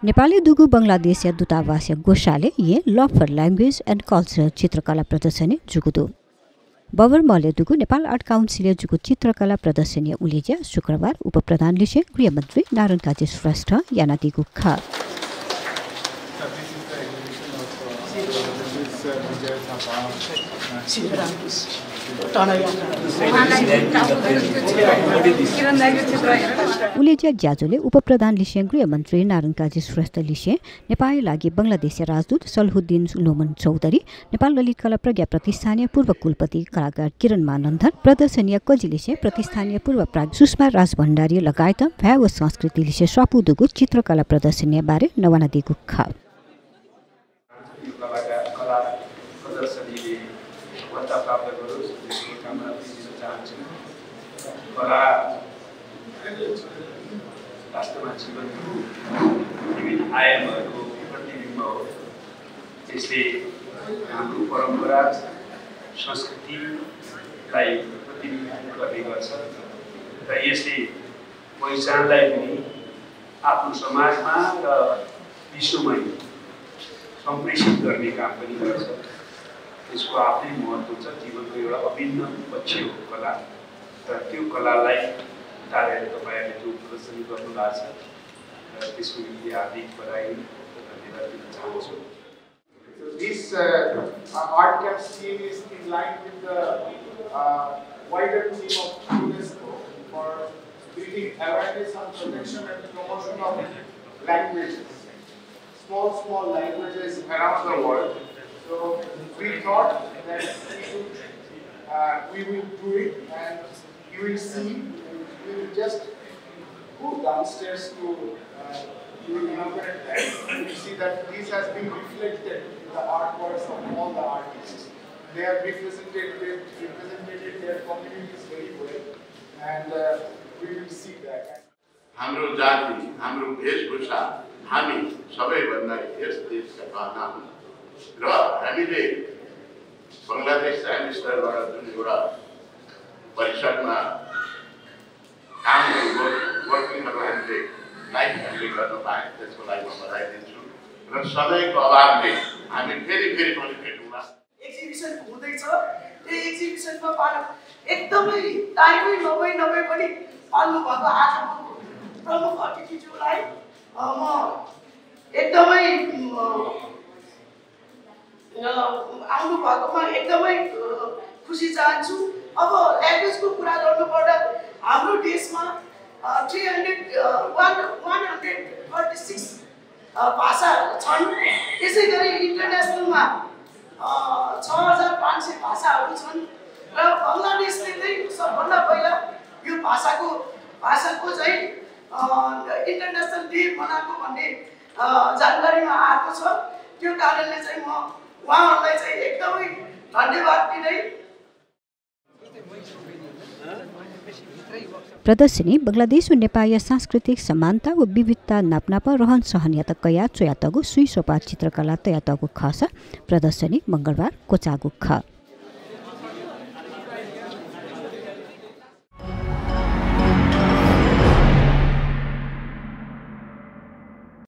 नेपाली दुगु बंगलादेशीय दूतावासीय गोशाले ये love for language and culture चित्रकला प्रदर्शनी जुगुदु बबर मले दुगु नेपाल आर्ट काउन्सिलले जुगु चित्रकला प्रदर्शनी उलेज्या शुक्रबार उपप्रधान लिसे गृहमन्त्री नारायण काजी श्रेष्ठ यानादिगु खा उलेज्या ज्याजोले उपप्रधान लिसे गृहमन्त्री नारायण काजी श्रेष्ठ लिसे नेपालका लागि बंगलादेशी राजदूत सलहुद्दिन नोमन चौधरी नेपाल ललित कला प्रज्ञा प्रतिष्ठानीय पूर्व कुलपति कलाकार किरण मानन्धन प्रदर्शनीय कजिलिसे प्रतिष्ठानीय पूर्व प्राग सुषमा राज भण्डारी लगायत भ्याव संस्कृति लिसे स्वापुदुगु चित्रकला प्रदर्शनी बारे नवाना दिगु खा वास्तवमा जीवनको विभिन्न आयामहरूको प्रतिबिम्ब हो त्यसले हाम्रो परम्परा संस्कृतिलाई प्रतिबिम्बित गर्ने गर्छ र यसले पहिचानलाई पनि आफ्नो समाजमा र विश्वमै सम्प्रेषित गर्ने काम पनि गर्छ त्यसको आफ्नै महत्त्व छ जीवनको एउटा अभिन्न पक्ष हो कला र त्यो कलालाई तारेर तपाईहरुले जो प्रदर्शनी गर्नु भएको छ त्यसको निम्ति हार्दिक बधाई र धन्यवाद दिन चाहन्छु। This art camp scheme is in line with the wider theme of UNESCO for building awareness on protection and promotion of languages, small languages around the world. So we thought that we will do it, and you will see. We will just go downstairs to you will inaugurate that. You will see that this has been reflected in the artworks of all the artists. They have represented their communities very well, and we will see that. हाम्रो जाति, हाम्रो वेशभूषा, हामी सबैभन्दा यस देशका गहना हुन् र हामीले बंगलादेश टाइम स्टारबाट जुन एउटा परिषदमा काम वर्किङहरू हामीले गर्न पाएँ त्यसको लागि म बधाई दिन्छु र सधैँको अभावले हामी फेरि पनि भेटौँला। एक्जिबिसन हुँदैछ त्यो एक्जिबिसनमा पाल्नु एकदमै टाइमै नभए पनि पाल्नु भएको आजको प्रमुख अतिथिज्यूलाई म एकदमै आउनु भएकोमा एकदमै खुसी चाहन्छु। अब ल्याङ्ग्वेजको कुरा गर्नुपर्दा हाम्रो देशमा 146 भाषाहरू छन्। त्यसै गरी इन्टरनेसनलमा 6500 भाषाहरू छन् र बङ्गलादेशले चाहिँ सबभन्दा पहिला यो भाषाको चाहिँ इन्टरनेसनल डे मनाएको भन्ने जानकारीमा आएको छ। त्यो कारणले चाहिँ म उहाँहरूलाई चाहिँ एकदमै धन्यवाद दिँदै प्रदर्शनी बंगलादेश व नेपाल सांस्कृतिक समानता व विविधता नाप्नाप रहन सहनियता कया चोयातगु सुई सोपा चित्रकला तयातगु खस प्रदर्शनी मंगलबार कोचागु ख